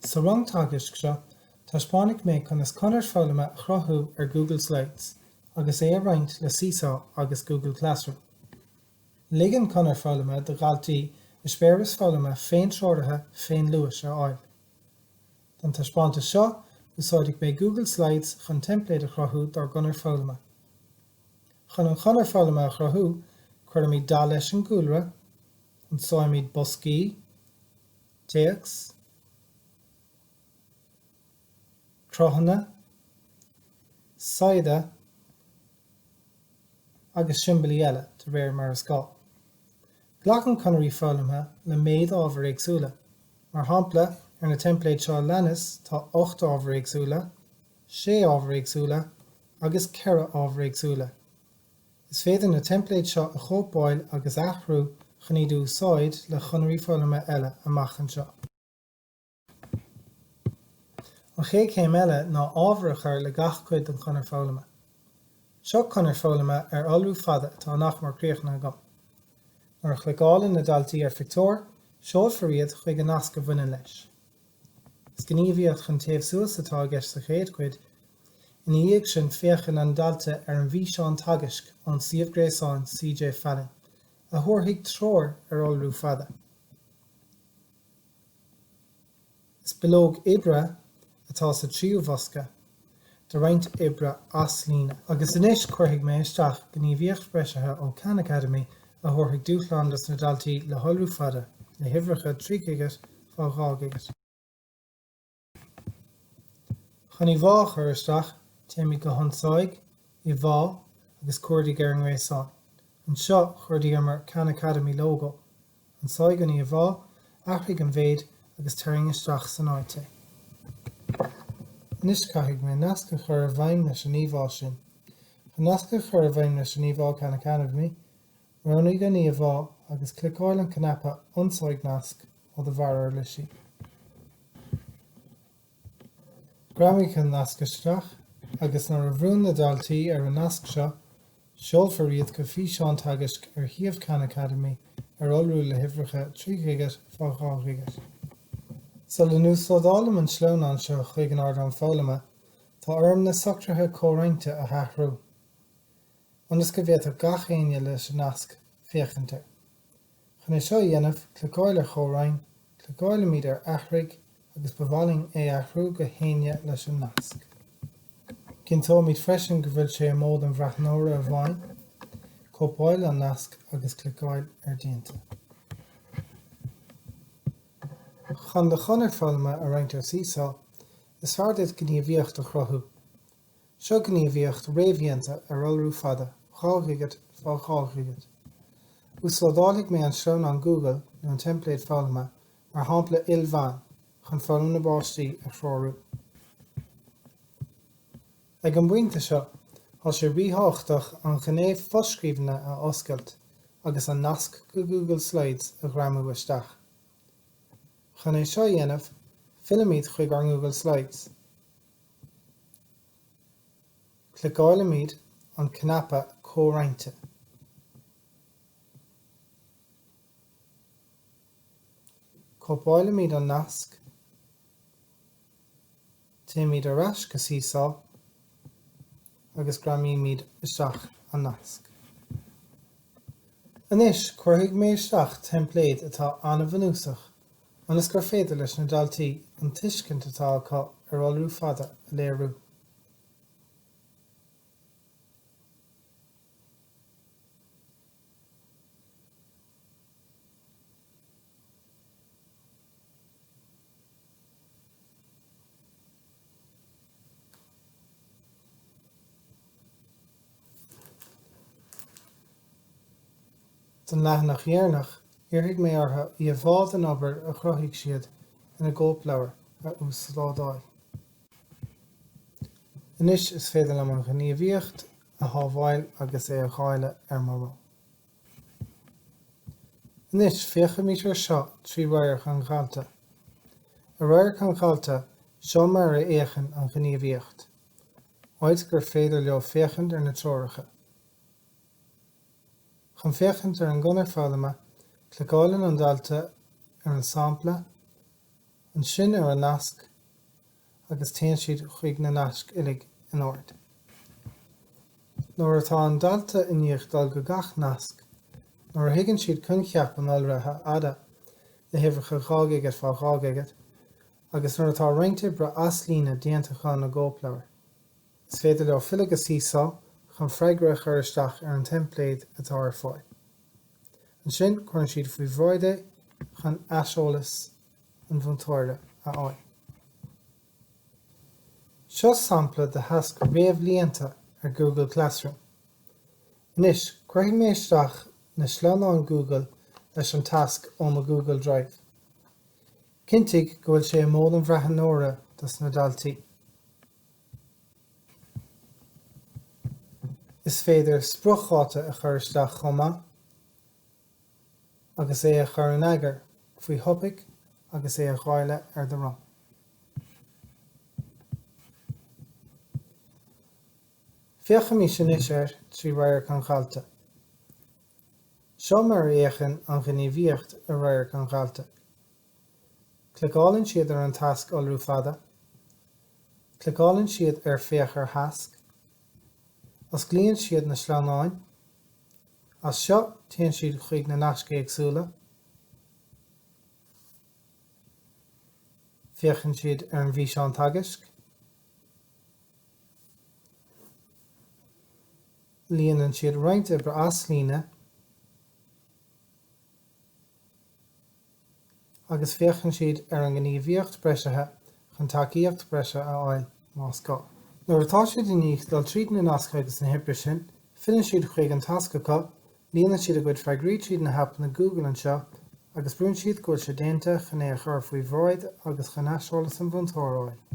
Sa rang teagaisc seo, taispeánfaidh mé conas conair foghlama a chruthú ar Google Slides agus é a roinnt le Seesaw agus Google Classroom. Ligeann conair foghlama do dhaltaí eispéireas foghlama féintreoraithe féinluais a fháil. Don taispeántas seo, úsáidfidh mé Google Slides chun teimpléad a chruthú dár gconair foghlama. Chun an chonair foghlama a chruthú, cuirfimid dath leis an gcúlra, ionsáimid boscaí, téacs, cruthanna, saigheada agus siombailí eile de réir mar is gá. Glacann conairí foghlamtha le méid ábhair éagsúla. Mar shampla, ar na teimpléid seo a leanas tá 8 ábhar éagsúla, 6 ábhar éagsúla agus 4 ábhar éagsúla. Is féidir na teimpléid seo a chóipeáil agus a athrú chun iad a úsáid le conairí foghlama eile amach anseo. An chéad chéim eile ná ábhar a chur le gach cuid den chonair foghlama. Seo conair foghlama ar iolrú fada atá nach mór críochnaithe agam. Nuair a chliceálann na daltaí ar phictiúr, seolfar iad chuig an nasc a bhaineann leis. Is gníomhaíocht chun téamh suas atá i gceist sa chéad chuid. Ina dhiaidh sin féachann an dalta ar an bhfíseán teagaisc ón suíomh gréasáin CJ Fallon, a thabharfaidh treoir ar iolrú fada. Is bileog oibre atá sa tríú bhosca do roinnt oibre as líne. Agus anois cuirfidh mé isteach gníomhaíocht bhreisithe ó Khan Academy a thabharfaidh dúshlán dos na daltaí le hiolrú fada le huimhreacha 3 dhigit fá 2 dhigit. Chun íomhá a chur isteach, téimid go hIonsáigh, Íomhá agus Cuardaigh ar an nGréasán. Anseo, chuardaíomar Khan Academy Logo. Ionsáigh an íomhá, athraigh an mhéid agus tarraing isteach san áit é. Anois caithfidh mé nasc a chur i bhfeidhm leis an íomhá sin. Chun nasc a chur i bhfeidhm leis an íomhá Khan Academy, Roghnaigh an íomhá agus cliceáil an cnaipe Ionsáigh Nasc ó do bharra uirlisí. Greamaigh an nasc isteach agus nuair a bhrúnn na daltaí ar an nasc seo, seolfar iad go físeán teagaisc ar shuíomh Khan Academy ar iolrú le huimhreacha 3 dhigit fá 2 dhigit. Sula n-uaslódálaim an sleamhnán seo chuig an ardán foghlama, tá orm na socruithe comhroinnte a athrú. ionas go bhféadfadh gach éinne leis an nasc féachaint air. Chun é seo a dhéanamh, cliceáil ar Chomhroinn, cliceáilimid ar Athraigh agus ba mhaith linn é a athrú go hÉinne leis an nasc. Cinnteoimid freisin go bhfuil sé i mód an bhreathnóra amháin. Cóipeáil an nasc agus cliceáil ar Déanta. Chun do chonair foghlama a roinnt ar Seesaw, is fearr duit gníomhaíocht a chruthú. Seo gníomhaíocht réamhdhéanta ar iolrú fada, 2 dhigit fá 2 dhigit. Uaslódálfaidh mé an sleamhnán Google nó an teimpléad foghlama mar shampla ilmheán chun foghlaim na bpáistí a threorú. Ag an bpointe seo, tá sé ríthábhachtach an ghné foscríbhinne a oscailt agus an nasc go Google Slides a ghreamú isteach. Chun é seo a dhéanamh, fillimid chuig ár nGoogle Slides. Cliceáilimid an cnaipe Comhroinnte. Cóipeáilimid an nasc, téimid ar ais go Seesaw agus greamaímid isteach an nasc. Anois cuirfidh mé isteach teimpléad atá an-bhunúsach ionas gur féidir leis na daltaí an tuiscint atá acu ar iolrú fada a léiriú. Don leathanach dheireanach, iarrfaidh mé orthu íomhá den obair a chruthaigh siad ina gcóipleabhar a uaslódáil. Anois is féidir liom an ghníomhaíocht a shábháil agus é a dháileadh ar mo roth. Anois féachaimis ar seo trí radharc an dhalta. I radharc an dhalta, seo mar a fhéachann an ghníomhaíocht, áit gur féidir leo féachaint ar na treoracha. Chun féachaint ar an gconair foghlama, cliceálann an dalta ar an sampla Ansin ar an nasc agus téann siad chuig na naisc uilig in ord. Nuair atá an dalta i ndiaidh dul go gach nasc, nuair a thuigeann siad coincheap an iolraithe fhada, na huimhreacha 2 dhigit fá 2 dhigit, agus nuair atá roinnt oibre as líne déanta acu ina gcóipleabhair, is féidir leo filleadh go Seesaw chun freagra a chur isteach ar an teimpléad atá ar fáil. Ansin cuireann siad faoi bhráid é chun aiseolas an mhúinteora a fháil. Seo sampla de thasc réamhlíonta ar Google Classroom. Anois, cuirfidh mé isteach na sleamhnáin Google leis an tasc ó mo Google Drive. Cinntigh go bhfuil sé i mód an bhreathnóra dos na daltaí. Is féidir spriocdháta a chur isteach chomh maith agus é a chur in eagar faoi thopaic agus é a dháileadh ar do rang. Féachaimis anois air trí radharc an dhalta. Seo mar a fhéachann an ghníomhaíocht i radharc an dhalta. Cliceálann siad ar an tasc Iolrú Fada. Cliceálann siad ar Féach ar Thasc. Osclaíonn siad na sleamhnáin. As seo, téann siad chuig na naisc éagsúla. Féachann siad ar an bhfíseán teagaisc. Líonann siad roinnt oibre as líne. Agus féachann siad ar an ngníomhaíocht breisithe chun tacaíocht bhreise a fháil más gá. Nuair atá siad i ndiaidh dul tríd na nasc agus na hoibre sin, filleann siad chuig an tasc acu, líonann siad a gcuid freagraí tríd na haipeanna Google anseo agus brúnn siad go bhfuil sé déanta chun é a chur faoi bhráid agus chun aiseolas an mhúinteora a fháil.